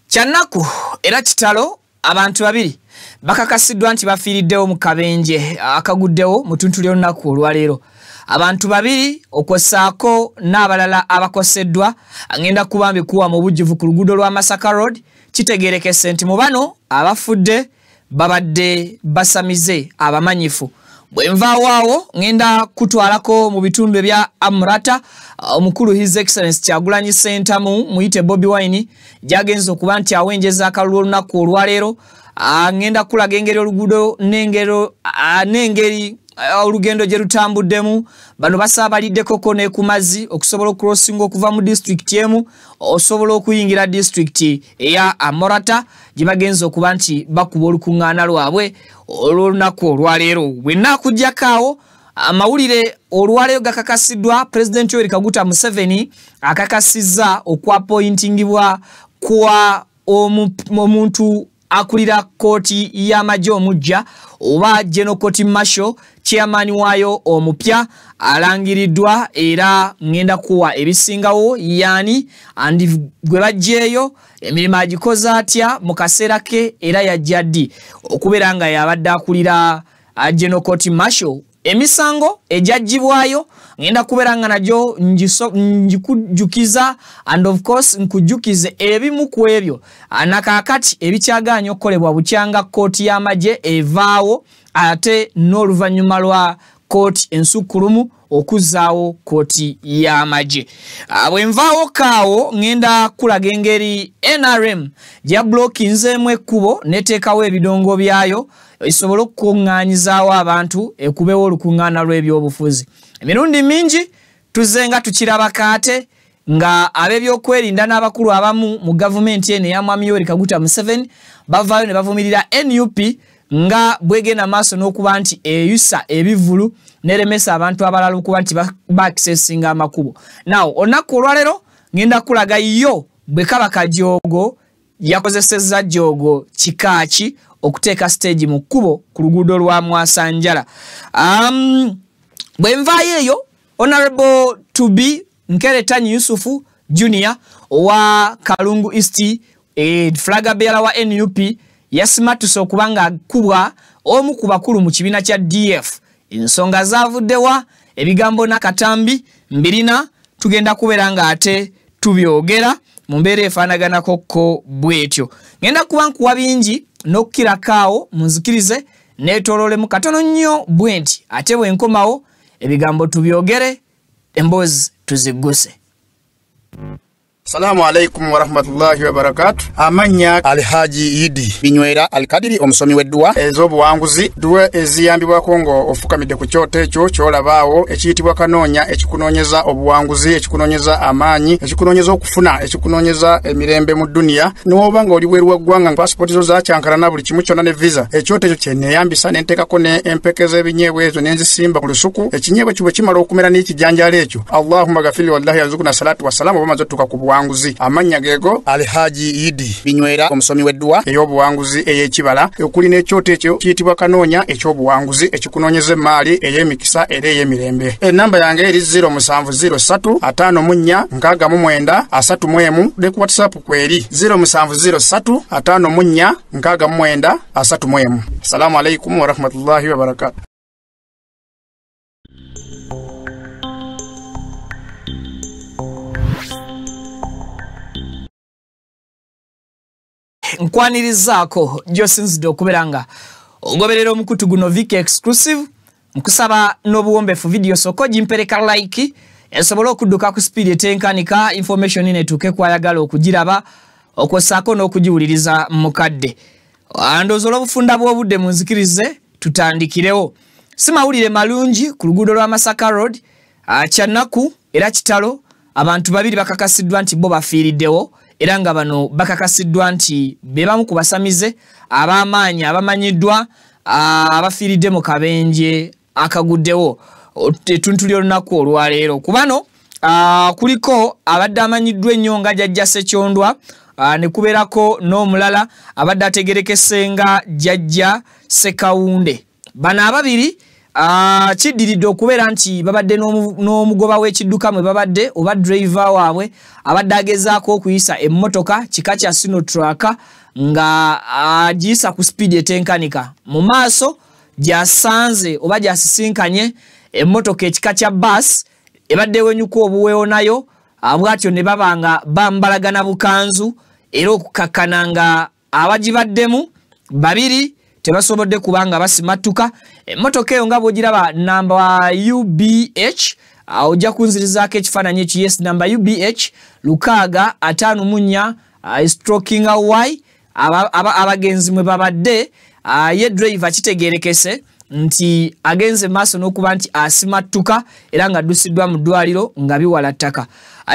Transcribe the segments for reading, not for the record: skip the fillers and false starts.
Kyannaku era kitalo, abantu babiri bakakasiddwa nti bafiiriddewo mu kabenje akaguddewo mu ttuntu ly'olunaku olwaleero. Abantu babiri okwosaako n'abalala abakoseddwa ngenda kuba mbikuwa mu bujjuvu ku luguudo lwa Masaka Road. Kitegeerekese nti mu bano abafudde babadde basamize abamanyifu. Bwe nvaawo awo ngenda kutwalako mu bitundu ebya Amrata, omukulu His Excellence Kyagulanyi Ssentamu muyite Bobi Wine gy'agenze okuba nti awenjeza akalulu olunaku olwaleero. Ngenda kulaga engeri oluguudo n'engeri olugendo gye lutambuddemu. Bano basaabaliddekoko ne ku mazzi okusobola okucrossinga okuva mu disitulikiti emu osobola okuyingira disitulikiti eya Amorata gye bagenze okuba nti bakuba olukuŋŋaana lwabwe olw'olunaku olwaleero. Bwe nnaakuggyako awo, amawulire olwaleero gakakasiddwa Pulezidenti Yoweri Kaguta Museveni akakasizza okwapointingibwa kwa omuntu akulira kkooti y'amagye omuggya oba General Court Martial, chairman waayo omupya alangiriddwa, era ngenda kuwa ebisingawo yaani andi gwe baggyeeyo, emirimu agikoze atya mu kaseera ke, era yajja ddi okubeera nga yabadde akulira General Court Martial. Emisango egyaggyibwayo ngenda kubeera nga nagyo ngikujjukiza, and of course nkujjukize ebimu ku ebyo nakaakati ebikyagaanye okukolebwa bukyanga kkooti y'amagye evaawo, ate n'oluvannyuma lwa kkooti ensukkulumu okuzzaawo kkooti y'amagye. Bwe nvaawo kaawo ngenda kulaga engeri NRM gyabulokinzeemu ekkubo n'eteekawo ebidongo byayo esobole okukuŋŋaanyizaawo abantu ekubewo olukuŋŋaana lw'ebyobufuzi. Emirundi mingi tuzze nga tukiraba kaate nga ab'ebyokwerinda n'abakulu abamu mu gavumenti eno eya Mwami Yoweri Kaguta Museveni bavaayo ne bavumirira NUP nga bwegenda maaso n'okuba nti eyusa ebivvulu n'eremesa abantu abalala okuba nti baakisesinga amakubo. Now olunaku olwaleero ngenda kulaga yo bwe kaba kajoogo yakozesezza joogo kikaaki okuteeka stage mu kkubo ku luguudo lwa Mwasanjala. Bwe nvaayo eyo, Honorable Tubi Nkeretanyi Yusufu Junior owa Kalungu East, flag bearer wa NUP, yasimatuse okuba nga akubwa omu ku bakulu mu kibiina kya DF. Ensonga zaavuddewa, ebigambo n'akatambi mbirina, tugenda kubeera nga ate tubyogera mu mbeera efaanaganako ko bw'etyo. Ngenda kuba nkuwa bingi n'okukirako awo, munzikirize neetooloolemu katono nnyo bwe nti, ate bwe nkomawo ebigambo tubyogere, emboozi tuzigguse. Salamu alaikum warahmatullahi wabarakatuh. Amannya Alhaji Idi Binywera Alkadiri, omusomi w'edduwa ez'obuwanguzi, dduwa eziyambibwako ng'ofukamidde ku kyoto ekyo ky'olabaawo ekiyitibwa kanoonya, ekikunoonyeza obuwanguzi, ekikunoonyeza amaanyi, ekikunoonyeza okufuna, ekikunoonyeza emirembe mu dduniya. N'oba ng'oli bweru wa ggwanga, paasipooti zo zakyankalana buli kimu kyonna ne visa, ekyoto ekyo kye neeyambisa ne nteekako ne empeke z'ebinyeebwa ezo ne nzisimba ku lusuku. Ekinyeebwa ekyo bwe kimala okumera n'ekijanjaalo ekyo, Allahumma gafirli wallahi yarzuqna salatu wassalamu, oba omaze otuuka ku buwanguzi. Amannya geego Alhaji Idi Binywera, omusomi w'edduwa ey'obuwanguzi ey'ekibala, okuli n'ekyoto ekyo kiyitibwa kanoonya eky'obuwanguzi, ekikunoonyeza emmaali ey'emikisa era ey'emirembe. Ennamba yange eri 0703 54 69 31, ne ku WhatsApp kweri 0703 54 69 31. Assalamu alaikum warahmatullahi wabarakatuh. Nkwanirizaako gy'osinzidde okubeera nga ogoberera omukutu guno Vicky Exclusive. Nkusaba n'obuwombeefu vidiyo sooka ogimpereka like esobole okudduka ku sipiidi etenkanika, information netuuke kwayagala okugiraba okwosaako n'okugiwuliriza mukadde. Ndowooza olw'obufunda bw'obudde munzikirize tutandikirewo. Si mawulire malungi ku luguudo lwa Masaka Road, kyannaku era kitalo, abantu babiri bakakasiddwa nti bo bafiiriddewo, era nga bano bakakasiddwa nti be bamu ku basamize ab'amaanyi abamanyiddwa abafiiridde mu kabenje akaguddewo ettuntu ly'olunaku olwaleero. Ku bano kuliko abadde amanyiddwa ennyo nga Jjajja Ssekyondwa, ne kubeerako n'omulala abadde ategerekese nga Jjajja Ssekawunde. Bano ababiri Kiddiridde okubeera nti babadde n'omugoba w'ekidduka mwe babadde oba driver waabwe abadde agezaako okuyisa emmotoka kika kya Sinotruk nga agiyisa ku sipiidi etenkanika. Mu maaso gy'asanze oba gy'asisinkanye emmotoka ekika kya bus ebadde ewenyuka obuweewo nayo, bw'atyo ne baba nga bambalagana bukanzu era okukakkana nga abagibaddemu babiri tebasobodde kubanga basimattuka. Emmotoka eyo nga bw'ogiraba namba UBH, ojja kunzirizaako ekifaananyi ekyo, yes, namba UBH 654 strokinga Y, abagenzi mwe babadde. Ye driver kitegeerekese nti agenze maaso n'okuba nti asimattuka era ng'addusiddwa mu ddwaliro nga biwala ttaka.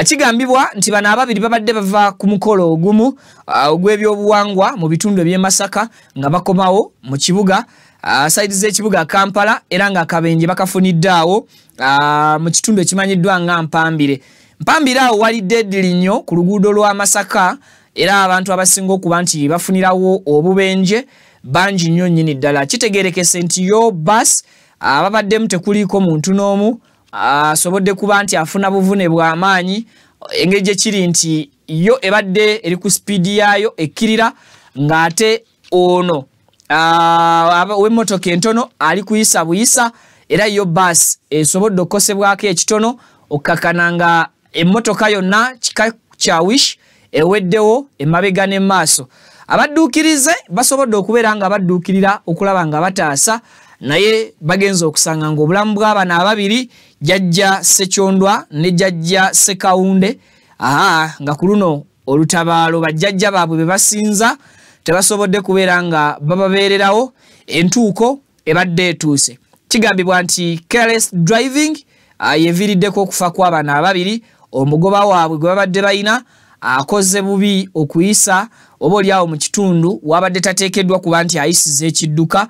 Kigambibwa nti bano ababiri babadde bava ku mukolo ogumu ogw'ebyobuwangwa mu bitundu eby'e Masaka nga bakomawo mu kibuga, sayidi z'ekibuga Kampala, era ng'akabenje bakafunidde awo mu kitundu ekimanyiddwa nga Mpambire. Mpambire awo wali deadly nnyo ku luguudo lwa Masaka, era abantu abasinga okuba nti bafunirawo obubenje bangi nnyo nnyini ddala. Kitegeerekese nti yo bus ababaddemu tekuliiko muntu n'omu asobodde kuba nti afuna buvune bw'amaanyi, engeri gye kiri nti yo ebadde eri ku sipiidi yaayo ekkirira, ng'ate ono ow'emmotoka entono ali kuyisa buyisa, era yo bus esobodde okukosebwako ekitono okukakana nga emmotoka yonna kika kya Wish eweddewo emabega n'emaaso. Abadduukirize basobodde okubeera nga badduukirira okulaba nga bataasa, naye bagenze okusanga ng'obulamu bw'abano ababiri, Jjajja Ssekyondwa ne Jjajja Ssekawunde, nga ku luno olutabaalo bajjajja baabwe be basinza tebasobodde kubeera nga bababeererawo. Entuuko ebadde etuuse. Kigambibwa nti careless driving yeviiriddeko okufa kw'abano ababiri. Omugoba waabwe gwe babadde balina akoze bubi okuyisa oba oliawo mu kitundu wabadde tateekeddwa kuba nti ayisiza ekidduka,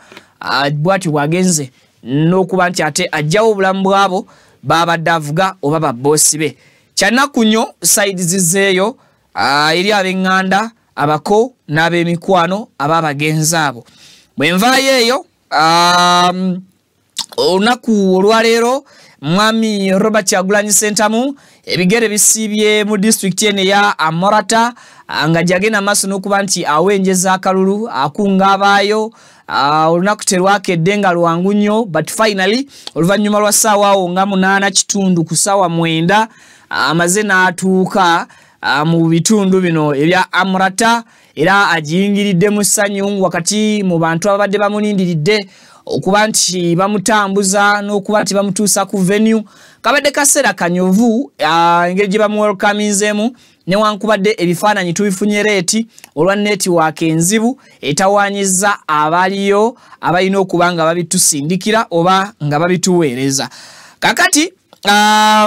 bw'atyo bw'agenze n'okuba nti ate aggyawo obulamu bwabo babadde avuga oba babboosi be. Kyannaku nnyo sayidi zizeeyo eri ab'eŋŋanda, abako n'ab'emikwano ab'abagenzi abo. Bwe nvaayo eyo, olunaku olwaleero Mwami Robert Kyagulanyi Ssentamu ebigere bisiibye mu disitulikiti eno eya Amorata, nga gyagenda maaso n'okuba nti awenjeza akalulu akunga abaayo. Olunaku terwakedde nga lwangu nnyo, but finally oluvannyuma lwa ssaawa awo nga 8:15 ku ssaawa 9 amaze n'atuuka mu bitundu bino ebya Amorata, era agiyingiridde mu ssanyu wakati mu bantu ababadde bamulindiridde okuba nti bamutambuza n'okuba nti bamutuusa ku venue. Kabadde kaseera kanyovu engeri gye bamuwelcominzeemu, newankubadde ebifaananyi tubifunye leeti olwa netiwaaka enzibu etawaanyizza abaliyo abalina okuba nga babitusindikira oba nga babituweereza. Kakati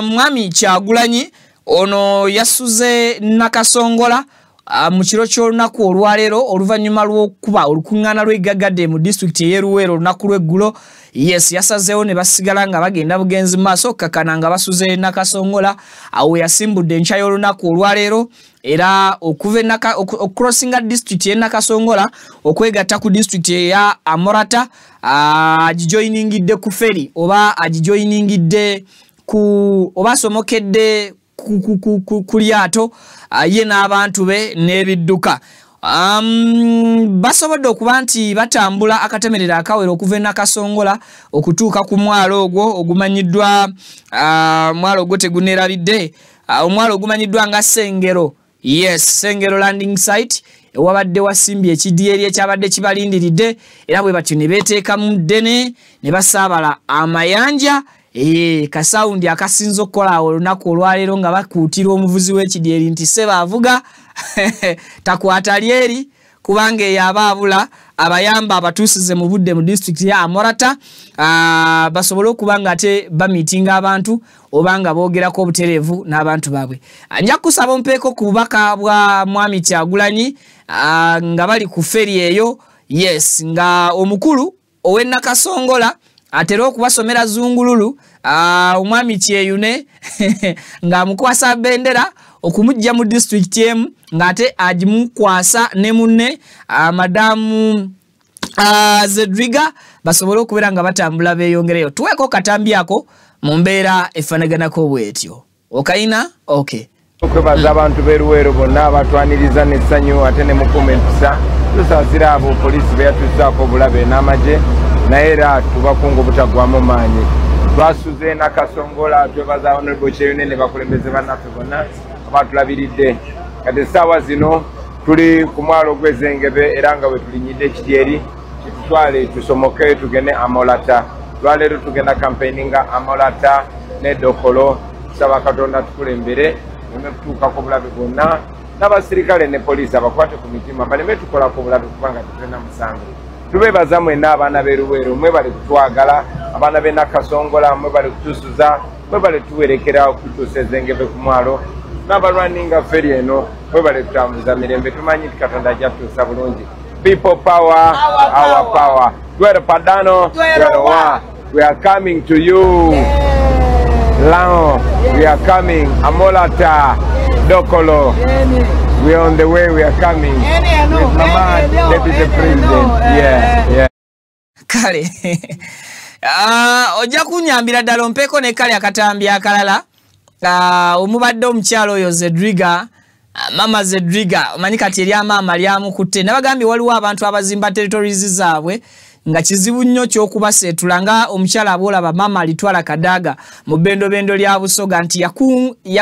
Mwami Kyagulanyi ono yasuze Nakasongola mu kiro ky'olunaku olwaleero oluvannyuma lw'okuba olukuŋŋaana lw'eggagadde mu disitulikiti ey'e Luweero olunaku lw'eggulo. Yes, yasazeewo ne basigala nga bagenda bugenzi mu maaso okukkakkana nga basuze Nakasongola. Awo yasimbudde enkya y'olunaku olwaleero, era okuva okucrossinga disitulikiti y'e Nakasongola okwegatta ku disitulikiti eya Amorata, agijoiningidde ku ferry oba agijoiningidde ku oba asomokedde ku lyato, ye n'abantu be n'ebidduka. Basobodde okuba nti batambula akatemerera akawera okuva e Nakasongola okutuuka ku mwalo ogwo ogumanyiddwa, mwalo ogwo teguneerabidde, omwalo ogumanyiddwa nga Sengero. Yes, Sengero landing site ewabadde wasimbye ekidyeri ekyabadde kibalindiridde, era bwe batyo ne beeteekamu ddene ne basaabala amayanja. Kasawundi akasinze okukola awo olunaku olwaleero nga bakuutira omuvuzi w'ekidyeri nti ssebo avuga takwata lyeri, kubanga eyo aba abula abayamba abatuusize mu budde mu disitulikiti ya Amorata, basobole okuba nga ate bamiitinga abantu oba nga boogerako obutereevu n'abantu baabwe. Nja kusaba ompeeko ku bubaka bwa Mwami Kyagulanyi nga bali ku ferry eyo. Yes, nga omukulu ow'e Nakasongola atera okubasomera zungululu, omwami Kyeyune ng'amukwasa bendera okumujja mu disitulikiti emu, ng'ate agimukwasa ne munne madamu Zedriga. basobole okubeera nga batambula beeyongereyo. Tuweeko katambi ako mu mbeera efaanaganako bw'etyo. Okayina? Okay. Okwebaza abantu b'e Luweero bonna abatwaniriza n'essanyu ate ne mukuuma empisa. Tusaasira abo poliisi be yatuusaako obulabe n'amagye, naye era tubakunga obutaggwamu maanyi. Twasuze Nakasongola, twebaza Honorable Kyeyune ne bakulembeze bannaffe bonna abatulabiridde. Kati essaawa zino tuli ku mwalo gw'Ezengebe era nga bwe tulinyidde ekidyeri kitutwale tusomoke tugende Amolata. Lwaleero tugenda campaigninga Amolata ne Dokolo. Tusaba Katonda tukulembere tuleme kutuukako obulabe bwonna, n'abasirikale ne poliisi abakwate ku mitima baleme tukolako obulabe kubanga tetulina musango. Tubeebaza mwenna abaana b'e Luweero, mwebale kutwagala, abaana b'e Nakasongola mwebale kutusuza, mwebale tuwerekera okutuusa Ezengebe ku mwalo, n'abalwaninga ferry eno mwebale kutambuza mirembe. Tumanyi nti Katonda ajja tutuusa bulungi. People power, our power. Twero padano, twero wa. We are coming to you. Lao, we are coming. Amolata, Dokolo. We are on the way, we are coming. With Mama, Deputy President. Yeah. Kale. Ojja kunyambira ddala ompeeko ne kale akatambi akalala. Omubadde omukyalo oyo Zedriga, Mama Zedriga, omanyi kati erya maama lyamukutte. Nabagambye waliwo abantu abazimba territories zaabwe nga kizibu nnyo ky'okubaseetula, nga omukyala aboolaba Mama alitwala Kadaga mu bendobendo lya Busoga nti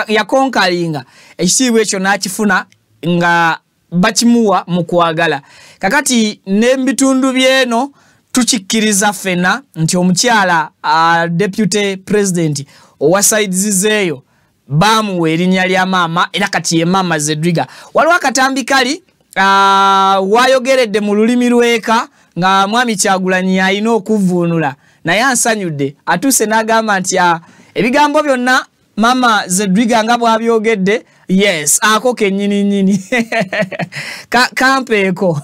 yakonkalinga ekitiibwa ekyo n'akifuna nga bakimuwa mu kwagala. Kakati n'ebitundu by'eno tukikkiriza ffenna nti omukyala Deputy President owa sides zeeyo bamuwa erinnya lya maama, era kati ye Mama Zedriga. Waliwo akatambi kali wayogeredde mu lulimi lw'eka nga Mwami Kyagulanyi alina okuvvuunula, naye ansanyudde atuuse n'agamba nti ebigambo byonna Mama Zedriga nga bw'abyogedde, yes, ako kennyini nnyini. Kampeeko.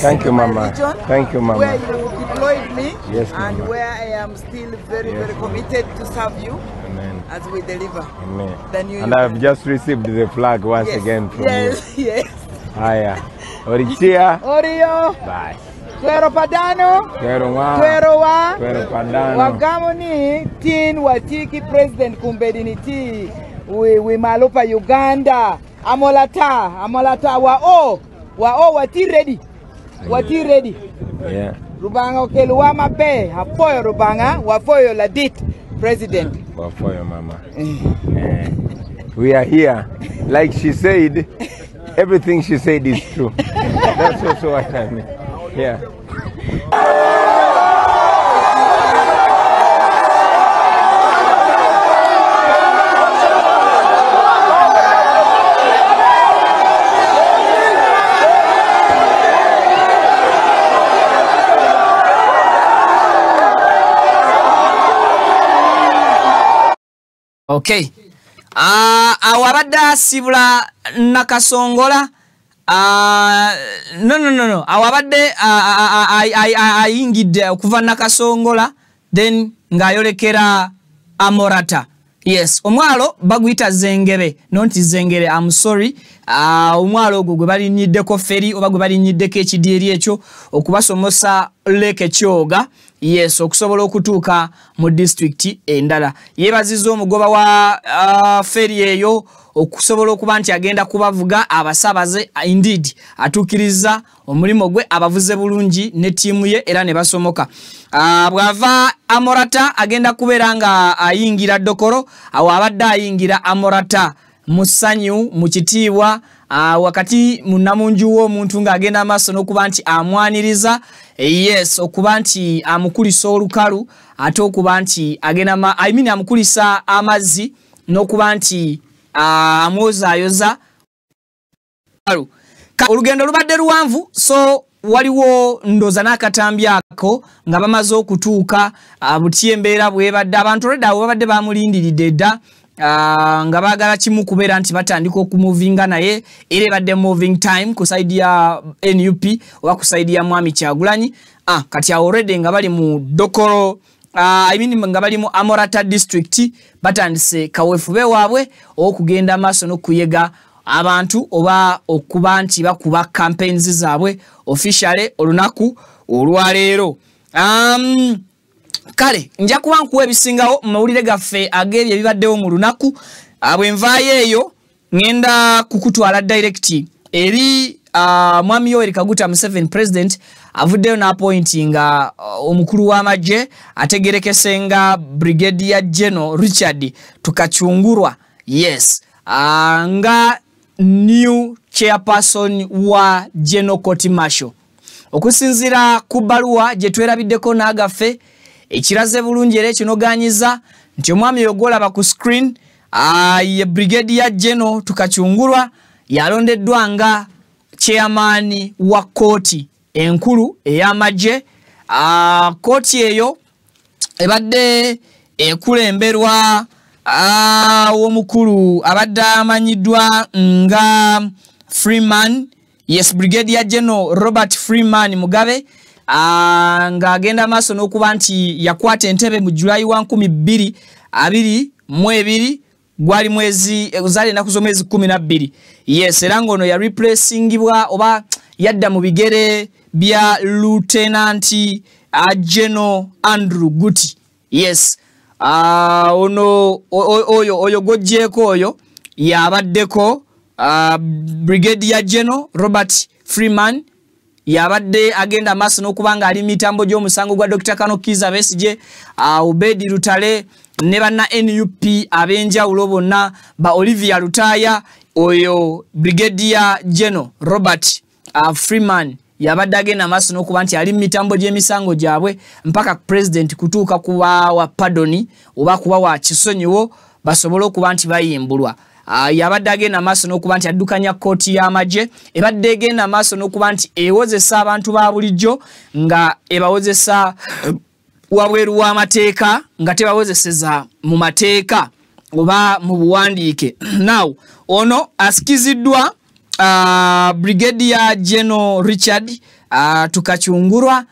Thank you, Mama. Thank you, Mama. Where you deployed me, yes, and Mama, where I am still very, yes, very committed to serve you. Amen. As we deliver. Amen. The new And I've just received the flag once yes, again from yes, you. Yes. Haya. Orichia. Orio. Bye. Twero padano. Twero wa. Twero wa. Twero padano. Wagamo ni tin watiki President kumbedini ti we malopa Uganda. Amolata, amolata wa o. Wa o wati ready. Wati ready. Yeah. Rubanga okeluwa mabe, apoyo Rubanga, wafoyo ladit President. Wafoyo mama. We are here. Like she said, everything she said is true. That's also what I mean. Yeah. Okay. Awo abadde asibula Nakasongola. No. Awo abadde ayingidde okuva Nakasongola then ng'ayolekera Amorata. Yes, omwalo baguyita Zengebe, not Zengere, I'm sorry. Omwalo ogwo gwe balinyiddeko ferry oba gwe balinyiddeko ekidyeri ekyo okubasomosa Lake Kyoga. Yes, okusobola okutuuka mu district endala. Yeebazizza omugoba wa ferry eyo okusobola okuba nti agenda kubavuga abasabaze. Indeed, atuukiriza omulimu gwe, abavuze bulungi ne ttiimu ye era ne basomoka. Bw'ava Amorata agenda kubeera nga ayingira Dokolo. Awo abadde ayingira Amorata mu ssanyu, mu kitiibwa, wakati munnamunju w'omuntu ng'agenda maaso n'okuba nti amwaniriza. Yes, okuba nti amukulisa olukalu, ate okuba nti agenda I mean amukulisa amazzi n'okuba nti amwozaayoza. Olugendo lubadde luwanvu, so waliwo ndoza n'akatambi ako nga bamaze okutuuka buti embeera bwebadde. Abantu olwedda abo babadde bamulindiridde dda, nga baagala kimu kubeera nti batandika okumuvinga, naye era ebadde moving time ku side ya NUP oba ku side ya Mwami Kyagulanyi. Kati awo already nga bali mu Dokolo, I mean nga bali mu Amorata district, batandise kaweefube waabwe okugenda maaso n'okuyega abantu oba okuba nti bakuba campaigns zaabwe officially olunaku olwaleero. Kale nja kuba nkuwa ebisingawo mu mawulire gaffe ag'ebyo ebibaddewo mu lunaku. Bwe nvaayo eyo ngenda kukutwala direct eri Mwami Yoweri Kaguta Museveni president avuddeyo n'appointinga omukulu w'amagye ategerekese nga Brigadier General Richard Tukachungurwa, yes, nga new chairperson wa General Court Martial. Okusinziira ku bbaluwa gye twerabiddeko n'agaffe ekiraze bulungi era ekinogaanyiza nti omwami oyo gw'olaba ku screen ye Brigadier General Tukachungurwa yalondeddwa nga chairman wa kooti enkulu ey'amagye. Kooti eyo ebadde ekulemberwa omukulu abadde amanyiddwa nga Freeman, yes, Brigadier General Robert Freeman Mugabe, ng'agenda maaso n'okuba nti yakwata entebe mu Julai wa 2022, gwali mwezi zaali ennaku z'omwezi 12. Yes, era ng'ono ya replacingibwa oba yadda mu bigere bya Lieutenant General Andrew Guti. Yes, ono oyo gw'oggyeeko oyo yabaddeko Brigadier General Robert Freeman, yabadde agenda maaso n'okuba nga ali mitambo gy'omusango gwa Dr. Kano Kizza Besigye, Obedi Lutale ne banna NUP ab'enjawulo bonna ba Olivia Lutaaya. Oyo Brigadier General Robert Freeman yabadde agenda maaso n'okuba nti ali mitambo gy'emisango gyabwe mpaka president kutuuka kubawa pardon oba kubawa kisonyiwo basobole okuba nti bayimbulwa. Yabadde agenda maaso n'okuba nti addukanya kkooti y'amagye ebadde egenda maaso n'okuba nti ewozesa abantu ba bulijjo nga ebawozesa wabweru w'amateeka nga tebawozeseza mu mateeka oba mu buwandiike. Now ono asikiziddwa Brigadier General Richard Tukachungurwa.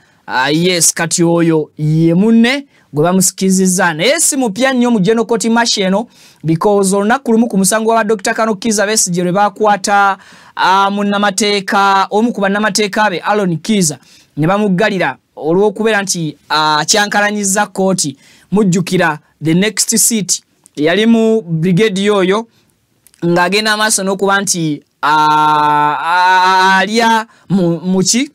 Yes, kati oyo ye munne gwe bamusikizizza, naye si mupya nnyo mu General Court Martial eno, because olunaku lumu ku musango wa Dr. Kano Kizza Besigye lwe bakwata munnamateeka omu ku bannamateeka be Alon Kizza ne bamuggalira olw'okubeera nti akyankalanyiza kkooti. Mujjukira the next seat yali mu brigade oyo ng'agenda amaaso n'okuba nti alya muki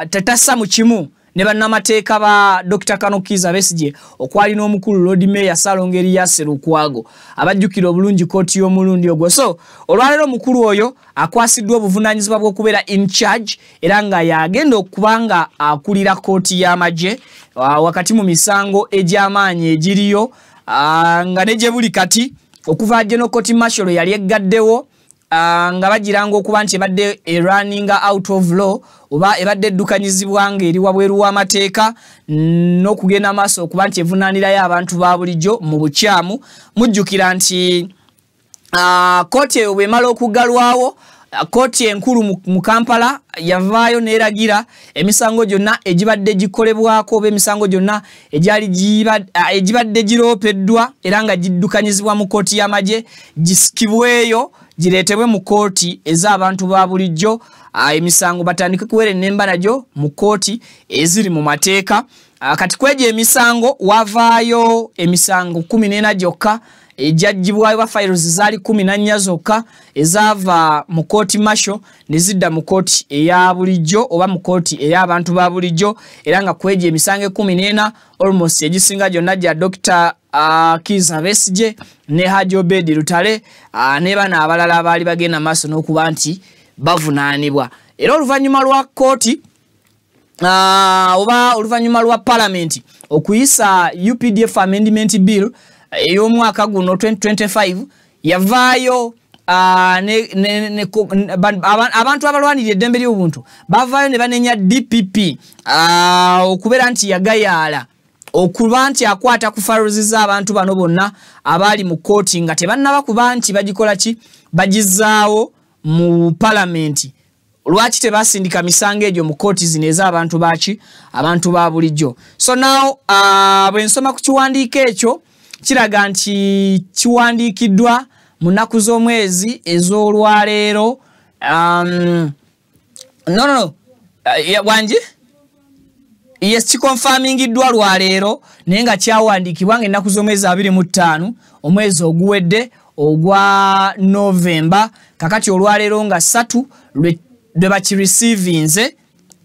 tatassa mu kimu ne bannamateeka ba Dr. Kano Kizza Besigye okwali n'omukulu Lord Mayor Ssalongo Erias Lukwago abajjukira obulungi kkooti y'omulundi ogwo. So olwaleero omukulu oyo akwasiddwa obuvunaanyizibwa bw'okubeera in charge era nga yagenda okuba nga akulira kkooti y'amagye wakati mu misango egy'amaanyi egiriyo nga ne gye buli kati okuva General Court Martial yali eggaddewo nga bagiranga okuba nti ebadde running out of law oba ebadde eddukanyizibwa ng'eri wabweru w'amateeka n'okugenda maaso okuba nti evunaanirayo abantu ba bulijjo mu bukyamu. Mujjukira nti kkooti eyo bw'emala okuggalwawo, kkooti enkulu mu Kampala yavaayo n'eragira emisango gyonna egibadde gikolebwako oba emisango gyonna egibadde giroopeddwa era nga giddukanyizibwa mu kkooti y'amagye gisikibweyo gireetebwe mu kkooti ez'abantu ba bulijjo, emisango batandike kuwera ennemba nagyo mu kkooti eziri mu mateeka. Kati kwegyo emisango wavaayo emisango 14 gyokka ejajjibwayo ba files zaali 14 zokka ezaava mu kkooti martial ne zidda mu kkooti eya bulijjo oba mu kkooti ey'abantu ba bulijjo, era nga kwegyo emisango 14 almost egisinga gyonna gya Dr. Kizza Besigye ne Haji Obedi Lutale ne bano abalala abaali bagenda maaso n'okuba nti bavunaanibwa. Era oluvannyuma lwa kkooti oba oluvannyuma lwa palamenti okuyisa UPDF Amendment Bill ey'omwaka guno 2025 yavaayo abantu abalwanirira eddembe ly'obuntu bavaayo ne banenya DPP okubeera nti yagayaala okuba nti akwata ku files z'abantu bano bonna abaali mu kkooti nga tebannaba kuba nti bagikola ki, bagizaawo mu palamenti. Lwaki tebasindika misango egyo mu kkooti zino ez'abantu baki, abantu ba bulijjo? So now bwe nsoma ku kiwandiiko ekyo kiraga nti kiwandiikiddwa mu nnaku z'omwezi ez'olwaleero. No, wangi Yes, kikonfamingiddwa lwaleero naye nga kyawandiikibwa ng'ennaku z'omwezi 25 omwezi oguwedde ogwa Novemba. Kakati olwaleero nga 3 lwe bakireceivinze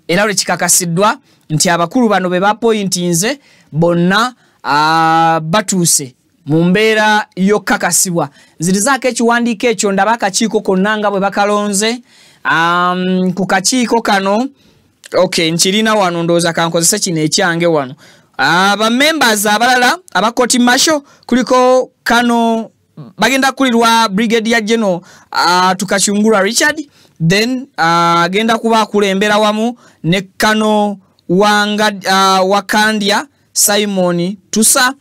era lwe kikakasiddwa nti abakulu bano be bapointinze bonna batuuse mu mbeera y'okukakasibwa. Nzirizaako ekiwandiiko ekyo ndaba akakiiko konna nga bwe bakalonze. Ku kakiiko kano, okay, nkirina wano, ndowooza kankozese kino ekyange wano. Ba members abalala aba court martial kuliko kano bagenda kulirwa Brigadier General Tukachungura Richard, then agenda kuba akulembera wamu ne kano Wakandia Simon Tusa,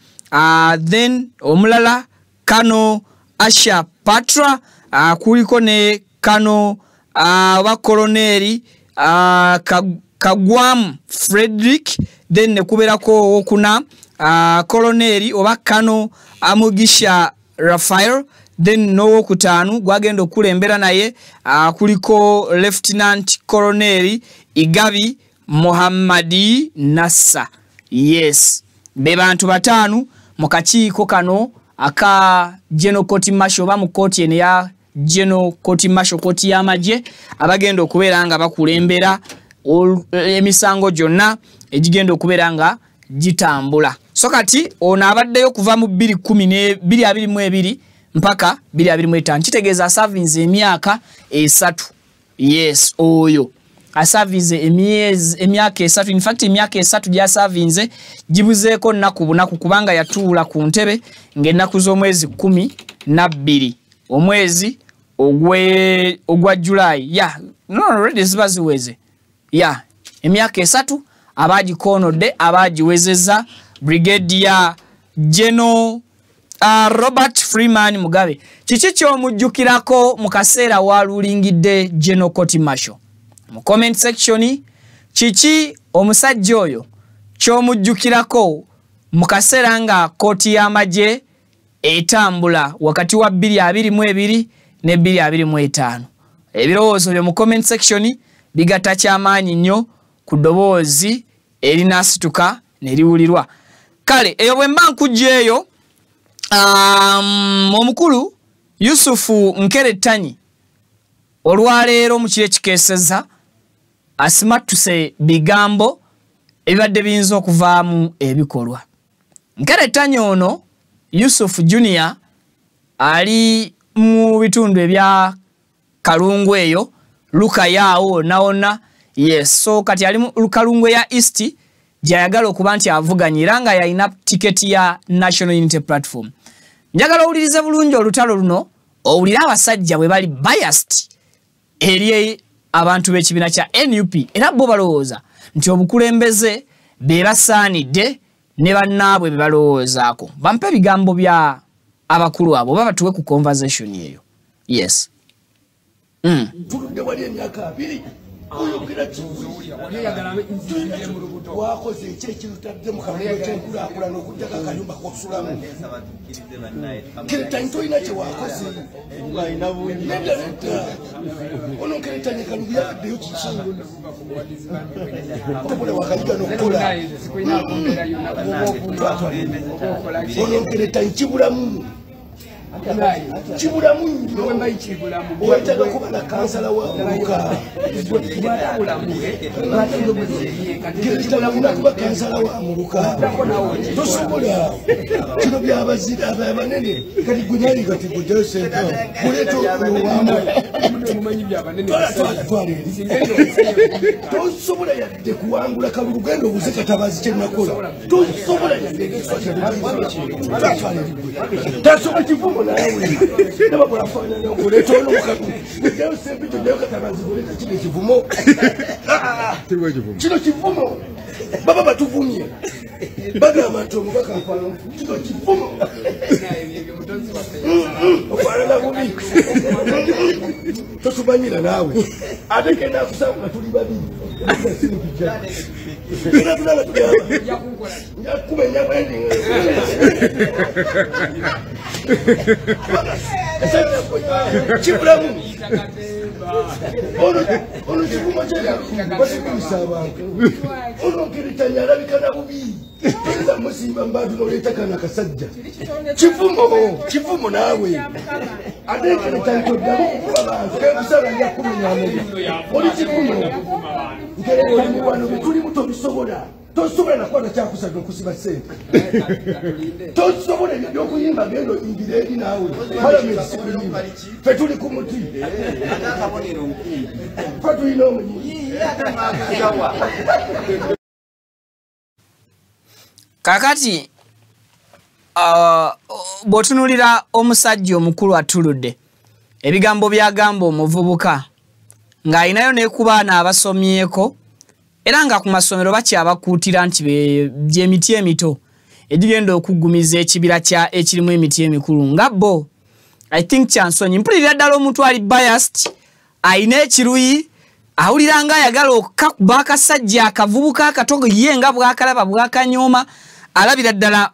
then omulala kano Asha Patra, kuliko ne kano wa Koloneli Kagwamu Frederick, then nekuberako owokuna Koloneli oba kano Amugisha Raphael, then n'owokutaano gwagenda okulembera naye kuliko Lieutenant Colonel Igabi Muhammadi Nassa. Yes, be bantu bataano mu kakiiko kano aka General Court Martial oba mu kooti eno ya General Court Martial, kooti y'amagye, abagenda okubeera nga bakulembera emisango gyonna egigenda okubeera nga gitambula. So kati ono abaddeyo kuva mu 2022 mpaka 2025, kitegeeza asavinze emyaka 3. Yes, oyo asavinze emyaka 3. In fact emyaka 3 gy'asavinze gibuzeeko nnaku bunaku, kubanga yatuula ku ntebe ng'ennaku z'omwezi 12 omwezi ogwa July. Yeah, no, already ziba ziweze. Yeah, emyaka 3 abagikonodde abagiwezezza Brigadier General Robert Freeman Mugabe. Kiki ky'omujjukirako mu kaseera walulingidde General Court Martial? Mu comment section, kiki omusajja oyo ky'omujjukirako mu kaseera nga kooti y'amagye etambula wakati wa 2022 ne 2025? Ebirowoozo byo mu comment section bigatta kyamaanyi nnyo ku ddoboozi erinaasituka ne liwulirwa. Kale eyo bwe mba nkujja eyo, omukulu Yusufu Nkeretanyi olwaleero mu kiro ekikeeseza asimattuse bigambo ebibadde biyinza okuvaamu ebikolwa. Nkeretanyi ono Yusufu Junior ali mu bitundu ebya Kalungu eyo Lukayaawo wonna wonna. Yes, so kati ali mu Kalungu ya East gy'ayagala okuba nti avuganya era nga yalina tiketi ya National Unity Platform. Njagala owulirize bulungi olutalo luno, owulire abasajja bwe bali biased eri abantu b'ekibiina kya NUP, era bo balowooza nti obukulembeze be basaanidde ne bannaabwe be balowoozaako. Bampe ebigambo bya abakulu abo oba batuwe ku conversation eyo. Yes. Tuludde wali emyaka 2 oyogera wakoze eki ekirutadde mu kalungu ekyenkulaakulana okuggyako akayumba k'osulamu. Keretanyi tolina kye wakoze. Nedda nedda. Ono Nkeretanyi Kalungu yabaddeyo kiki? Tobola wakayiga n'okukola. Ono Nkeretanyi kibulamu. Kibulamu nnyo. Oyetaaga kuba na kansala wa muluka. Keretanyi olina kuba kansala wa muluka. Tosobola. Kino byabazira abanene. Kati gwe nali kati gujjayo ssente. Kuleeta owamu. Twala eri. Tosobola yadde kuwangula kalulu, genda obuze Katabazi kye nakola. Tosobola yadde. Twala eri gwe. Tasobola kivumo naawe. Ndaba bw'afaanana okuleeta ono mu kalulu. Gujjayo ssente ojjayo Katabazi kuleeta kino ekivumo. Kino kivumo. Baba batuvumye. Bagamba nti omubaka afaanana. Kino kivumo. Ofaanana bubi. Totumanyira naawe. Ate genda akusanga nga tuli babiri. Genda tunanga tugamba. Nja kukumenya bwendi. Kibulamu. Ono kivumo ky'e Bakikubisa abantu. Ono Nkerettanyi alabika na bubi. Toyinza musimba mu bantu n'oleeta kano akasajja. Kivumo, kivumo naawe. Ate Nkerettanyi toddamu kukuba bantu. Kenkusala nja kukumenya. Oli kivumo. Nkerettanyi wano bye tulimu tobisobola. Tosobola nakwata kyakusatu okusiba ssente. Tosobola ebyo by'okuyimba genda oyingire eri naawe. Palamenti si kuyimba. Ffe tuli ku muti. Ffe tulina omuyizi. Kakati bw'otunuulira omusajja omukulu atuludde ebigambo by'agamba omuvubuka ng'alinayo ne ku baana abasomyeko era nga ku masomero bakyabakuutira nti gy'emiti emito egigenda okuggumiza ekibira ekirimu emiti emikulu nga bo. I think kyansonyi mpulirira ddala omuntu ali biased, alina ekiruyi, awulira nga ayagala okukakuba akasajja akavubuka akato ye nga bw'akalaba bw'akanyooma, alabira ddala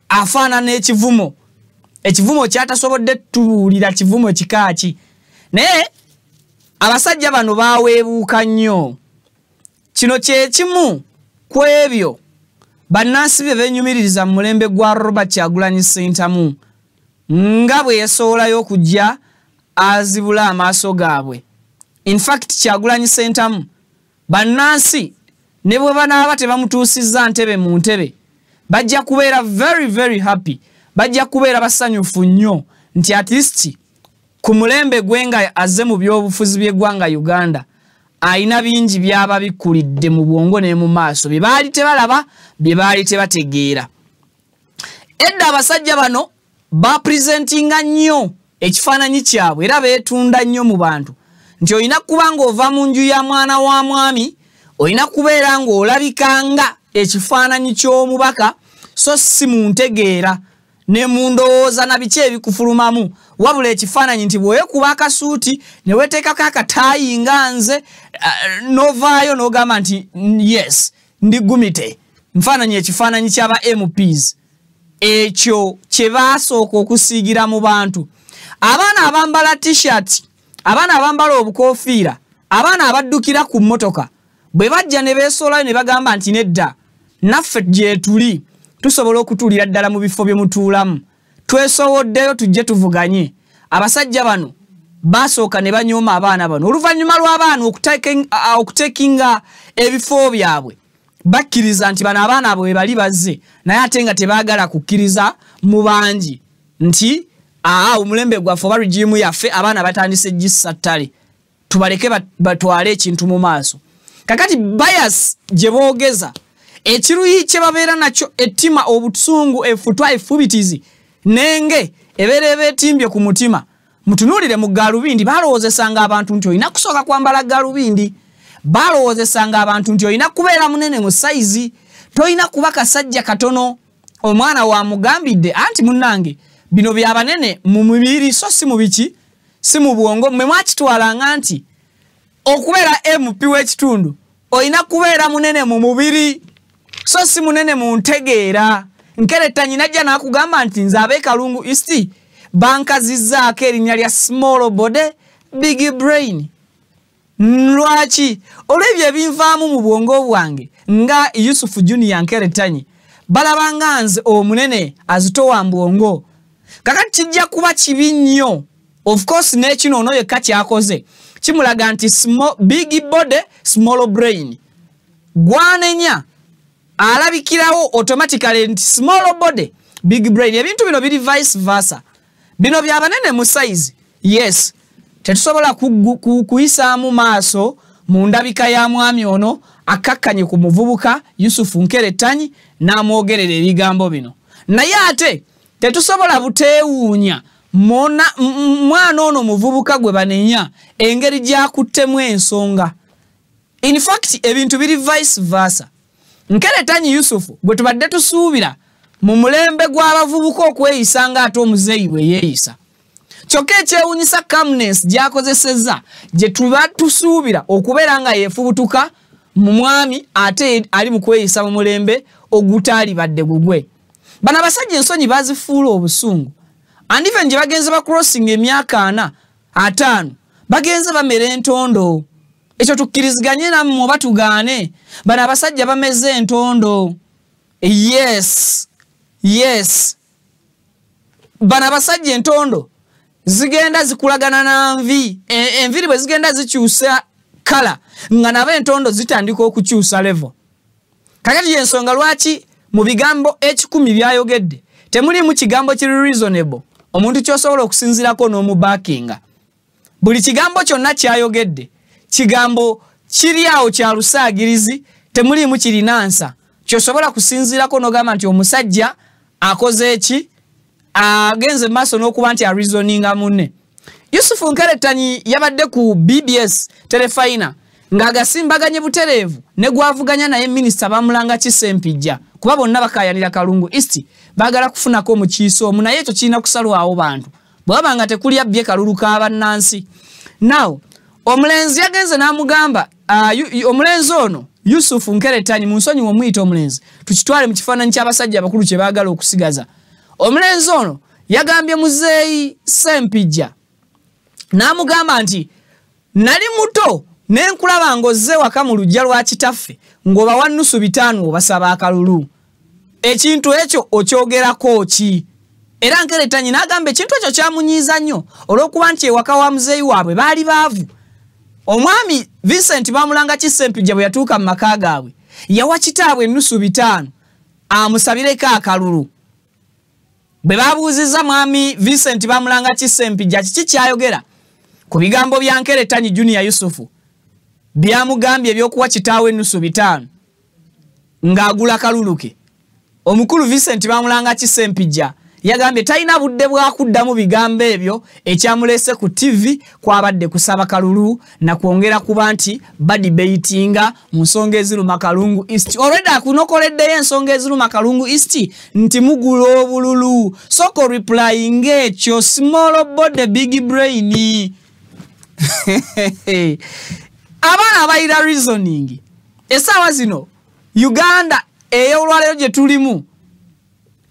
afaanana ekivumo. Ekivumo ky'atasobodde tubuulira kivumo kika ki. Naye abasajja bano baaweebuuka nnyo. Kino kye kimu ku ebyo bannansi bye beenyumiririza mu mulembe gwa Robert Kyagulanyi Ssentamu nga bwe yeesowolayo okujja azibula amaaso gaabwe. In fact, Kyagulanyi Ssentamu bannansi ne bwe banaaba tebamutuusizza ntebe mu ntebe bajja kubeera very very happy, bajja kubeera basanyufu nnyo nti at least ku mulembe gwe nga azze mu byobufuzi by'eggwanga Uganda alina bingi by'ababikkulidde mu bwongo ne mu maaso bye baali tebalaba, bye baali tebategeera. Edda abasajja bano bapresentinga nnyo ekifaananyi kyabwe era beetunda nnyo mu bantu nti olina kuba ng'ova mu nju ya mwana wa mwami, olina kubeera ng'olabika nga ekifaananyi ky'omubaka, so si mu ntegeera ne mu ndowooza na biki ebikufulumamu, wabula ekifaananyi nti bw'oyekuba akasuuti ne weeteekako akataayi nga nze n'ovaayo n'ogamba nti yes ndi gumite nfaananyi ekifaananyi ky'aba MPs. Ekyo kye baasooka okusiigira mu bantu. Abaana abambala t-shirt, abaana abambala obukoofiira, abaana abaddukira ku mmotoka bwe bajja ne beesolayo ne bagamba nti nedda naffe gye tuli tusobola okutuulira ddala mu bifo bye mutuulamu, twesowoddeyo tujje tuvuganye. Abasajja bano basooka ne banyooma abaana bano. Oluvannyuma lw'abaana okutekinga ebifo byabwe bakkiriza nti bano abaana abo bwe bali bazze, naye ate nga tebaagala kukkiriza mu bangi nti omulembe gwaffe oba regimu yaffe abaana batandise gissa ttale, tubaleke batwale ekintu mu maaso. Kakati bias gye boogeza, ekiruyi kye babeera nakyo, ettima, obusungu, effutwa, effubitizi nenge ebeera ebeetimbye ku mutima. Mutunuulire mu gaalubindi, balowoozesanga abantu nti olina kusooka kwambala gaalubindi, balowoozesanga abantu nti olina kubeera munene mu sayizi, tolina kuba kasajja katono. Omwana wamugambidde anti munnange bino byabanene mu mubiri so si mu biki, si mu bwongo. Mmwe mwakitwalanga nti okubeera MP w'ekitundu olina kubeera munene mu mubiri so si munene mu ntegeera. Nkerettanyi najja n'akugamba nti nze ab'e Kalungu East bankazizzaako erinnya lya small body big brain. Lwaki? Olw'ebyo ebinvaamu mu bwongo bwange nga Yusufu Junior Nkerettanyi balaba nga nze omunene azitowa mu bwongo. Kakati kijja kuba kibi nnyo. Of course n'ekino ono yekka kyakoze kimulaga nti big body small brain. Gwanenya alabikirawo automatically nti small body big brain. Ebintu bino biri vice versa. Bino byabanene mu size, yes, tetusobola kuyisaamu maaso mu ndabika ya mwami ono akakkanye ku muvubuka Yusufu Nkerettanyi n'amwogerera ebigambo bino. Naye ate tetusobola buteewuunya mwana ono muvubuka gwe banenya engeri gy'akuttemu ensonga. In fact ebintu biri vice versa. Nkerettanyi Yusufu gwe tubadde tusuubira mu mulembe gw'abavubuka okweyisa ng'ate omuzeeyi bwe yeeyisa. Kyokka ekyewuunyisa calmness gy'akozesezza gye tuba tusuubira okubeera nga yeefubutuka mu mwami ate ali mu kweyisa mu mulembe ogutaalibadde gugwe. Bano abasajja ensonyi bazifuula obusungu. And even gye bagenze ba crossing emyaka 4, 5 Bagenze bamera entondo. Ekyo tukkiriziganye nammwe oba tugaane. Bano abasajja bameze entondo. Yes. Yes. Bano abasajja entondo zigenda zikulagana na nvi. Enviri bwe zigenda zikyusa kala, nga nabo entondo zitandika okukyusa level. Kakati y'ensonga lwaki mu bigambo 10 byayogedde temulimu kigambo kiri reasonable omuntu ky'osobola okusinziirako n'omubakinga. Buli kigambo kyonna kyayogedde kigambo kiri awo kya lusaagirizi, temulimu kirinansa ky'osobola kusinziirako n'ogamba nti omusajja akoze eki, agenze maaso n'okuba nti areasoninga munne. Yusufu Nkeretanyi yabadde ku BBS Terefayina ng'agasimbaganye butereevu ne gwavuganya naye minisita Bamulanga Kisempijja, kuba bonna bakaayanira Kalungu East, baagala kufunako omukiise omu, naye ekyo kirina kusalwawo bantu bwe baba nga tekuli abbye kalulu ka bannansi. Now omulenzi yagenze n'amugamba, omulenzi ono Yusufu Nkeretanyi, mu nsonyi omuyita omulenzi, tukitwale mu kifaananyi ky'abasajja abakulu kye baagala okusigaza. Omulenzi ono yagambye muzeeyi Sempijja n'amugamba nti nali muto ne nkulaba ng'ozze waka mu luggya lwa kitaffe ng'obawa 5.5 obasaba akalulu. Ekintu ekyo okyogerako ki? Era Nkeretanyi n'agamba ekintu ekyo kyamunyiiza nnyo olw'okuba nti ewaka wa muzeeyi waabwe baali baavu. Omwami Vincent Bamulanga Kisempijja bwe yatuuka mu maka gaabwe yawa kitaabwe 5.5 amusabireko akalulu. Bwe babuuzizza mwami Vincent Bamulanga Kisempijja kiki kyayogera ku bigambo bya Nkeretanyi Junior Yusufu byamugambye ebyokuwa kitaawe 5.5 ng'agula kalulu ke, omukulu Vincent Bamulanga Kisempijja yagambye talina budde bwakuddamu bigambo ebyo, ekyamuleese ku TV kwabadde kusaba kalulu na kwongera kuba nti badebatinga mu nsonga eziruma Kalungu East. Already akunokoleddeyo ensonga eziruma Kalungu East nti mugula obululu. Soko replying ekyo, small body big brain. Abaana abayira reasoning essaawa zino Uganda ey'olwaleero gye tulimu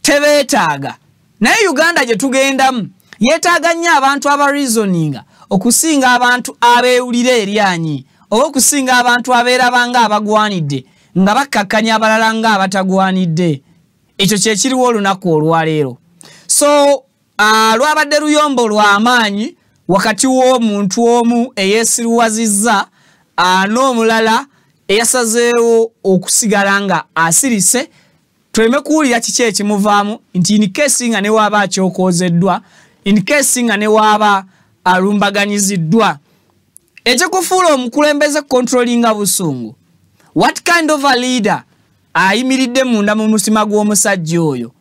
tebeetaaga, naye Uganda gye tugendamu yeetaaga nnyo abantu aba reasoninga okusinga abantu abeewulira eryanyi, oba okusinga abantu abeeraba nga abagwanidde nga bakkakkanya abalala nga abatagwanidde. Ekyo kye kiriwo olunaku olwaleero. So lwabadde luyombo lw'amaanyi wakati w'omuntu omu eyeesiruwazizza n'omulala eyasazeewo okusigala nga asirise. Tuleme kuwulira kiki ekimuvaamu nti in case nga ne waaba akyokoozeddwa, in case nga ne waaba alumbaganyiziddwa. Ekikufuula omukulembeze controllinga busungu. What kind of a leader ayimiridde munda mu mutima gw'omusajja oyo?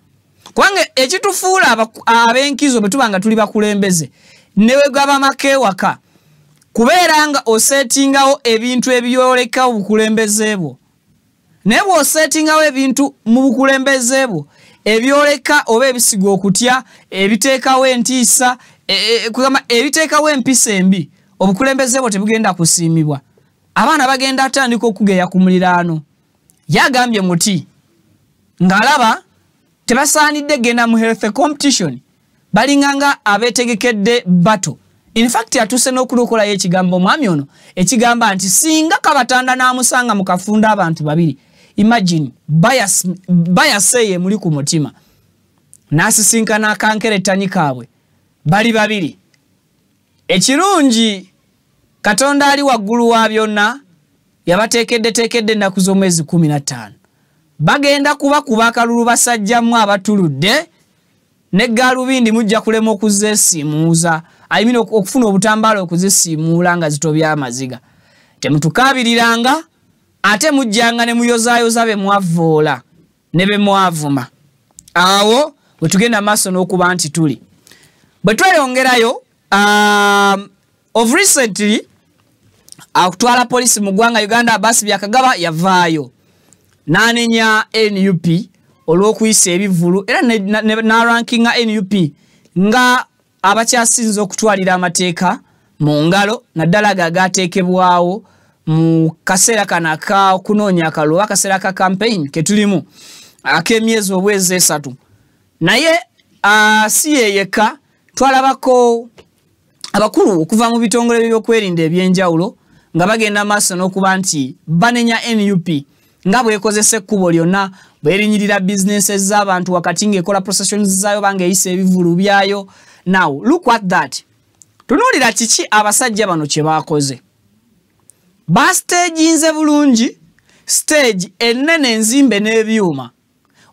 Kubanga ekitufuula ab'enkizo bwe tuba nga tuli bakulembeze ne we gaba makewaka kubeera nga osetingawo ebintu ebyoleka obukulembeze bwo. Naye bw'osetingawo ebintu mu bukulembeze bwo ebyoleka oba ebisiga okutya, ebiteekawo entiisa, kugamba ebiteekawo empisa embi, obukulembeze bwo tebugenda kusiimibwa. Abaana bagenda atandika okugeya ku muliraano. Yagambye muti ng'alaba tebasaanidde genda mu health competition, balinga nga abeetegekedde battle. In fact atuuse n'okulokolayo ekigambo omwami ono ekigamba nti singa Kabatanda n'amusanga mu kafunda abantu babiri, imagine bias eyo emuli ku mutima, n'asisinkana akankeretanyi kaabwe bali babiri. Ekirungi Katonda ali waggulu wa byonna yabateekeddeteekedde ennaku z'omwezi 15. Bagenda kubakuba akalulu basajjamu abatuludde ne gaalubindi mujja kulema okuzeesiimuuza, I mean okufuna obutambaala okuzisiimuula nga zitobya amaziga. Temutukaabiriranga ate mujjanga ne muyozaayoza be mwavoola ne be mwavuma. Awo bwe tugenda maaso n'okuba nti tuli bwe tweyongerayo. Of recently akutwala polisi mu ggwanga Uganda Abbas Byakagaba yavaayo n'anenya NUP olw'okuyisa ebivvulu, era n'arankinga NUP nga abakyasinze okutwalira amateeka mu ngalo, naddala ago agateekebwawo mu kaseera kano ak'okunoonya akalulu oba akaseera ka campaign ke tulimu ak'emyezi obwezi 3. Naye si ye yekka, twalabako Abakulu okuva mu bitongole by'okwerinda ebyenjawulo nga bagenda maaso n'okuba nti banenya NUP nga bwekozesa ekkubo lyonna, bwerinyirira bizinensi z'abantu wakati ng'ekola processions zaayo banga eyisa ebivulu byayo. Now look at that. Tunuulira kiki abasajja bano kye baakoze. Bastaginze bulungi stage ennene enzimbe n'ebyuma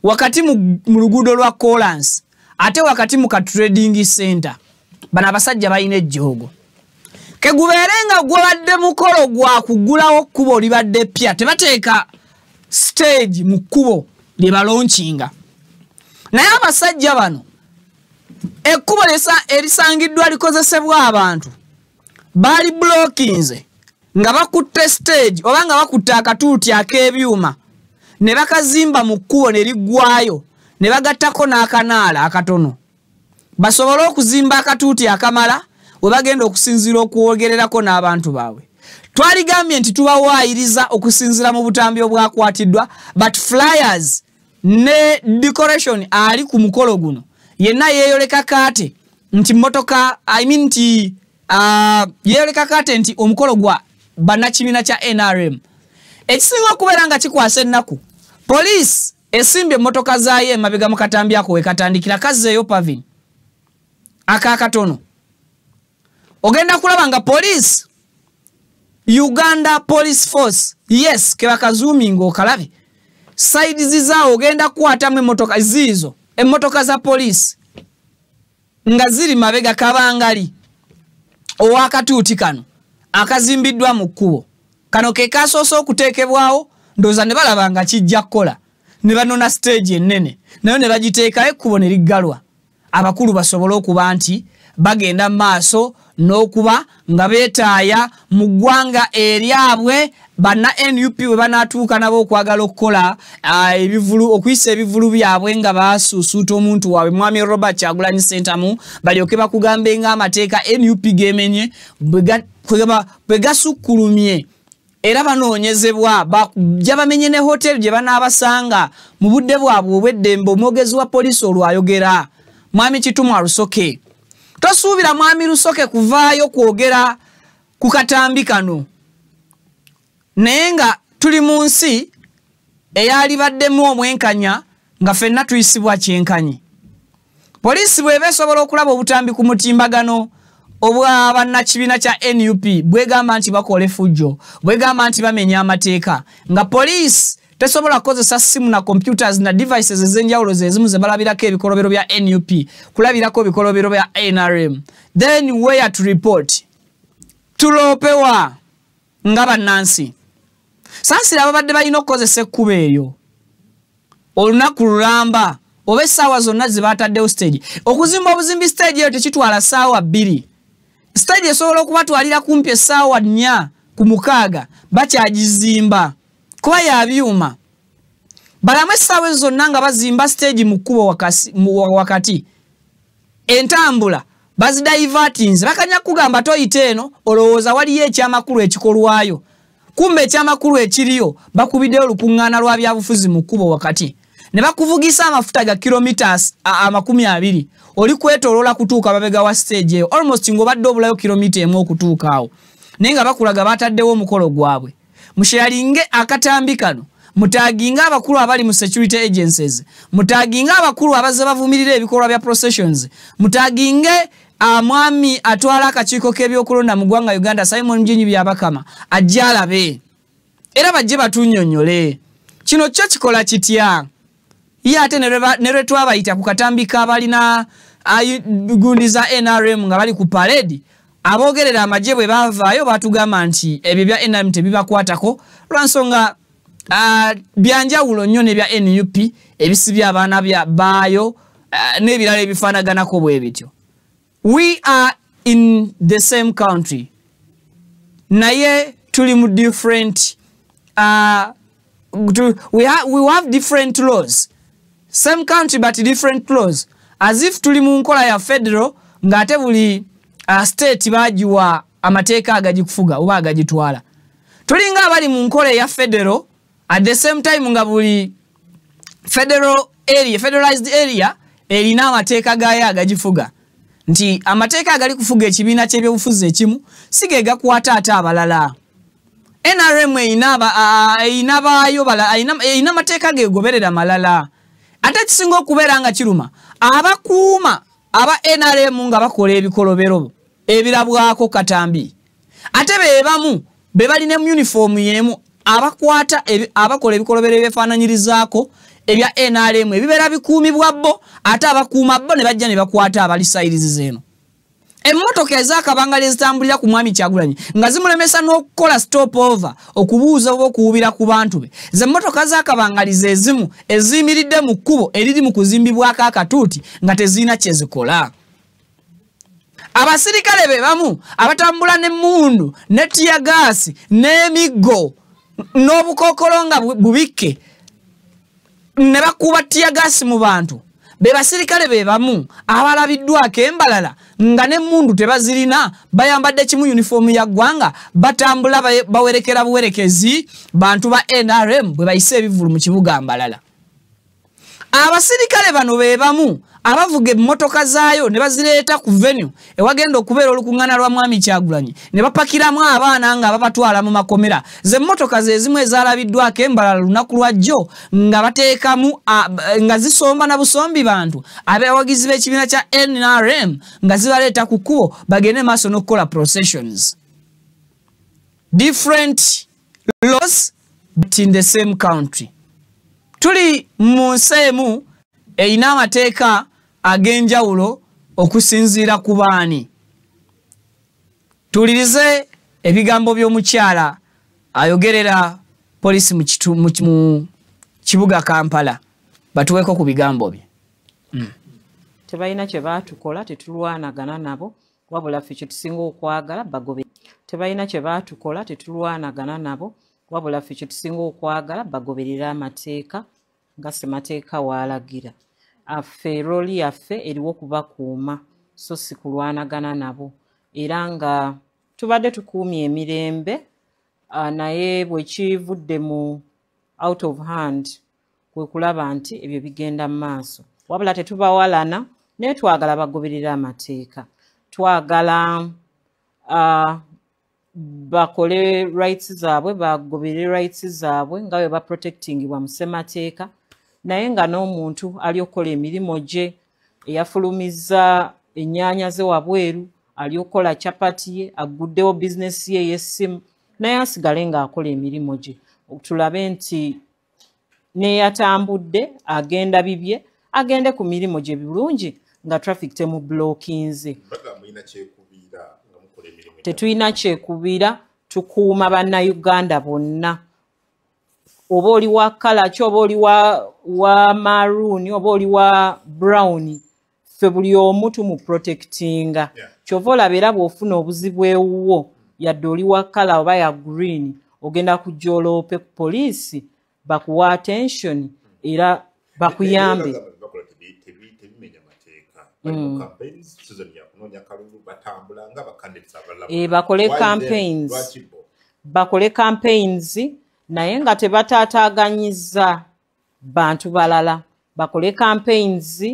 wakati mu luguudo lwa Collins, ate wakati mu ka trading center. Bano abasajja balina ejjoogo. Kegubeere nga gwabadde mukolo gwa kuggulawo kkubo libadde ppya, tebateeka stage mu kkubo lye balonkinga. Naye abasajja bano ekkubo erisangiddwa likozesebwa abantu baali blockinze nga bakutte stage oba nga bakutte akatuuti ak'ebyuma ne bakazimba mu kkubo ne liggwayo ne bagattako n'akanaala akatono basobole okuzimba akatuuti akamala we bagenda okusinziira okwogererako n'abantu baabwe. Twaligambye nti tubawaayiriza okusinziira mu butambi obwakwatiddwa, but flyers ne decoration ali ku mukolo guno yenna yeeyoleka kaate nti mmotoka, I mean nti yeeyoleka kaate nti omukolo gwa bannakibiina kya NRM. Ekisinga okubeera nga kikwasa ennaku, poliisi esimbye emmotoka zaayo emabega mu katambi ako we katandikira kazzeeyo Pavin akakatono. Ogenda kulaba nga poliisi, Uganda Police Force, yes, ke bakazuuminga okalabe sides zaawo, ogenda kukwatamu emmotoka ziizo, emmotoka za poliisi nga ziri mabega kabangali ow'akatuuti kano akazimbiddwa mu kkubo. Kano ke kasoose okuteekebwawo, ndowooza ne balaba nga kijja kukola ne banona stage ennene nayo ne bagiteekayo ekkubo ne liggalwa, abakulu basobole okuba nti bagenda mu maaso n'okuba nga beetaaya mu ggwanga eryabwe. Banna NUP bwe banaatuuka nabo okwagala okukola ebivulu, okuyisa ebivulu byabwe nga basuusuuta omuntu waabwe Mwami Robert Kyagulanyi Ssentamu, balyoke bakugambe ng'amateeka NUP gemenye bwe gasukkulumye era banoonyezebwa bajja bamenye ne hoteri gye banaabasanga mu budde bwabwe obw'eddembe. Omwogezi wa poliisi olwayogera Mwami Kitumwa Rusoke. Tosuubira Mwami Rusoke kuvaayo kwogera ku katambi kano, naye nga tuli mu nsi eyalibaddemu omwenkanya nga ffenna tuyisibwa kyenkanyi. Poliisi bw'eba esobola okulaba obutambi ku mutimbagano obwa bannakibiina kya NUP bwegamba nti bakola effujjo, bwegamba nti bamenya amateeka, nga poliisi tesobola kukozesa ssimu na computers na devices ez'enjawulo zezimu ze balabirako ebikolobero bya NUP kulabirako ebikolobero bya NRM, then where to report? Tuloopewa nga bannansi. Saasira ababadde balina okukozesa ekkubo eryo olunaku lulamba oba essaawa zonna ze bataddewo stage. Okuzimba obuzimbi stage eyo tekitwala ssaawa 2. Stage esobola okubatwalira kumpi essaawa 4 ku 6 bakyagizimba kuba ya byuma. Balamu essaawa ezo zonna nga bazimba stage mu kkubo wakati, entambula bazidivertinze, bakanya kugamba toyita eno, olowooza waliyo ekyamakulu ekikolwayo, kumbe ekyamakulu ekiriyo bakubiddeyo olukuŋŋaana lwa byabufuzi mu kkubo wakati ne bakuvugisa amafuta ga kilometers 20 oli kwetooloola kutuuka mabega wa stage eyo, almost ng'obadde obulayo kilomita 1 okutuuka awo, naye nga bakulaga bataddewo omukolo gwabwe. Musharinge akatambi kano, mutaginga abakulu abali mu security agencies, mutaginga abakulu abazze bavumirira ebikolwa bya processions, mutaginge mwami atwala akakiiko k'ebyokulonda mu ggwanga Uganda Simon Mjinyi Byabakama ajje alabe era bajje batunnyonnyole kino kyo kikola kitya. Ye ate ne lwe twabayita ku katambi k'abalina gundi za NRM nga bali ku parade, aboogerera amagye bwe baavaayo batugamba nti ebyo bya NRM tebibakwatako lwa nsonga byanjawulo nnyo n'ebya NUP ebisibye abaana baayo n'ebirala ebifaanaganako bwe bityo. We are in the same country, naye tuli mu different we have different laws, same country but different laws, as if tuli mu nkola ya federal ng'ate buli state bagiwa amateeka agagikufuga oba agagitwala. Tulinga abali mu nkola ya federal at the same time nga buli federal area, federalized area erina amateeka gaayo agagifuga, Nti amateeka agali kufuga ekibiina ky'ebyobufuzi ekimu si ge gakwata ate abalala. NRM eyina baayo eyina amateeka gegoberera malala. Ate kisinga okubeera nga kiruma abakuuma aba NRM nga bakola ebikolobero ebirabwako katambi. Ate be bamu be balina mu uniform y'emu abakwata abakola ebikolobero ebyefaananyirizaako ebya NRM ebibeera bikuumibwa bo, ate abakuuma bo ne bajja ne bakwata abali sayirizi z'eno. Emmotoka ez'akabangali ezitambulira ku Mwami Kyagulanyi nga zimulemesa n'okukola stop over okubuuza oba okuwubira ku bantu be. Ze mmotoka z'akabangali ze zimu eziyimiridde mu kkubo eriri mu kuzimbibwako akatuuti nga tezirina kye zikola. Abasirikale be bamu abatambula n'emmundu ne tiyagaasi n'emiggo n'obukookolo nga bubikke ne bakuba tiyagaasi mu bantu. Be basirikale be bamu abalabiddwako embalala nga n'emmundu tebazirina, bayambadde kimu uniform ya ggwanga, batambula bawerekera buwerekezi bantu ba NRM bwe bayise ebivvulu mu kibuga Mbalala. Abasirikale bano be bamu abavuga emmotoka zaayo ne bazireeta ku venue ewagenda okubeera olukuŋŋaana lwa Mwami Kyagulanyi ne bapakiramu abaana nga babatwala mu makomera. Ze mmotoka ze zimu ezalabiddwako embalala lunaku lwa jjo nga bateekamu nga zisomba na busombi bantu abawagizi b'ekibiina kya NRM nga zibaleeta ku kkubo bagende maaso n'okukola processions. Different laws but in the same country. Tuli mu nsi emu erina amateeka ag'enjawulo okusinziira ku baani. Tuwulirize ebigambo by'omukyala ayogerera poliisi mu kibuga Kampala, batuweeko ku bigambo bye. Tebalina kye baatukola, tetulwanagana nabo, wabula ffe kye tusinga okwagala bagobe. Tebalina kye baatukola, tetulwanagana nabo, wabula ffe kye tusinga okwagala bagoberere amateeka nga ssemateeka waalagira. Affe rooli yaffe eriwo okubakuuma so si kulwanagana nabo, era nga tubadde tukuumye emirembe, naye bwe kivudde mu out of hand kwe kulaba nti ebyo bigenda mu maaso. Wabula tetubawalana, naye twagala bagoberere amateeka, twagala bakole rights zaabwe, bagoberere rights zaabwe nga bwe baprotectingibwa mu ssemateeka, naye nga n'omuntu ali okukola emirimu gye, eyafulumizza ennyaanya ze wabweru, ali okukola chapati ye, aguddewo bizinesi ye ey'essimu, naye asigale ng'akola emirimu gye. Tulabe nti n'eyatambudde agenda bibye, agende ku mirimu gye bulungi nga traffic temublockinze. Tetulina kyekubiira, tukuuma bannayuganda bonna. Oba oli wa kala ki, oba oli wa maroon, oba oli wa brown, ffe buli omu tumuprotectinga. Kyova olaba era bw'ofuna obuzibu ewuwo, yadde oli wa kala oba ya green, ogenda kujja oloope ku poliisi bakuwa attention era bakuyambe. Bakole campaigns, bakole campaigns naye nga tebataataaganyiza bantu balala. Bakole campaigns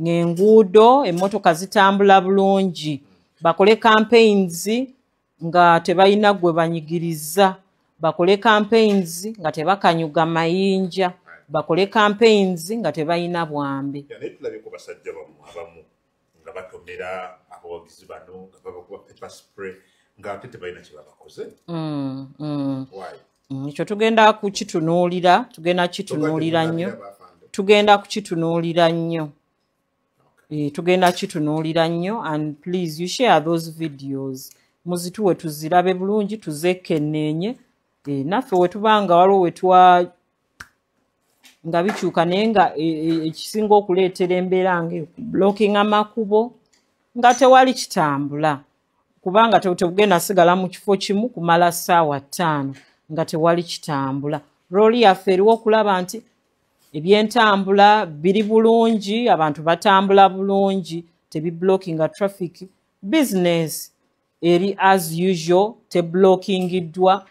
ng'enguudo emmotoka zitambula bulungi, bakole campaigns nga tebalina gwe banyigiriza, bakole campaigns nga tebakanyuga mayinja, bakole campaigns nga tebalina bwambe. Naye tulabye ku basajja bamu abamu nga batomera abawagizi bano nga babakuba pepper spray ng'ate tebalina kye babakoze. Ekyo tugenda kukitunuulira, tugenda kukitunuulira nnyo, tugenda kukitunuulira nnyo, tugenda kukitunuulira nnyo. And please you share those videos, muzituwe tuzirabe bulungi, tuzekenneenye. Naffe we tubanga waliwo wetwa nga bikyuka, naye nga ekisinga okuleetera embeera nga blocking amakubo nga tewali kitambula, kubanga tebugenda sigala mu kifo kimu kumala ssaawa 5 nga tewali kitambula. Rooli yaffe eriwo okulaba nti ebyentambula biri bulungi, abantu batambula bulungi, tebiblockinga traffic. Business eri as usual, teblockingiddwa.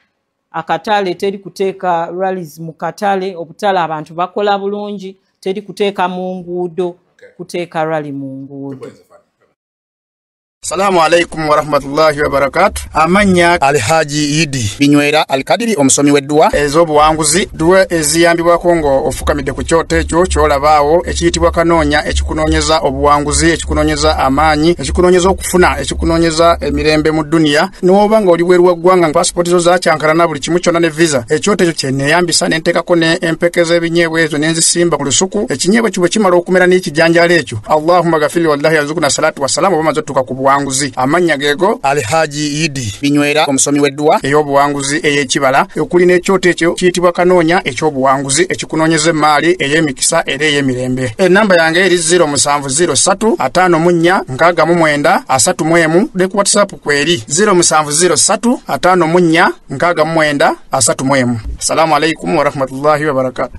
Akatale teri kuteeka rallies mu katale, obutale abantu bakola bulungi, teri kuteeka mu nguudo, kuteeka rally mu nguudo. Salamu alaikum warahmatullahi wabarakatuh. Amannya Alhaji Idi Binywera Alkadiri omusomi w'edduwa ez'obuwanguzi, dduwa eziyambibwako ng'ofukamidde ku kyoto ekyo ky'olabaawo ekiyitibwa kanoonya, ekikunoonyeza obuwanguzi, ekikunoonyeza amaanyi, ekikunoonyeza okufuna, ekikunoonyeza emirembe mu dduniya. N'oba ng'oli bweru wa ggwanga, pasipooti zo zakyankalana buli kimu kyonna ne visa, ekyoto ekyo kye neeyambisa ne nteekako ne empeke z'ebinyeebwa ezo ne nzisimba ku lusuku. Ekinyeebwa ekyo bwe kimala okumera n'ekijanjaalo ekyo, Allahumma gafiri wallahi yarzuquna salatu wassalamu, oba omaze otuuka ku buwanguzi. Amannya geego Alhaji Idi Binywera omusomi w'edduwa ey'obuwanguzi ey'ekibala, okuli n'ekyoto ekyo kiyitibwa kanoonya eky'obuwanguzi, ekikunoonyeza emmaali ey'emikisa era ey'emirembe. Ennamba yange eri 0703 54 69 31, ne ku WhatsApp kweri 0703 54 69 31. Assalamu alaikum warahmatullahi wabarakatuh.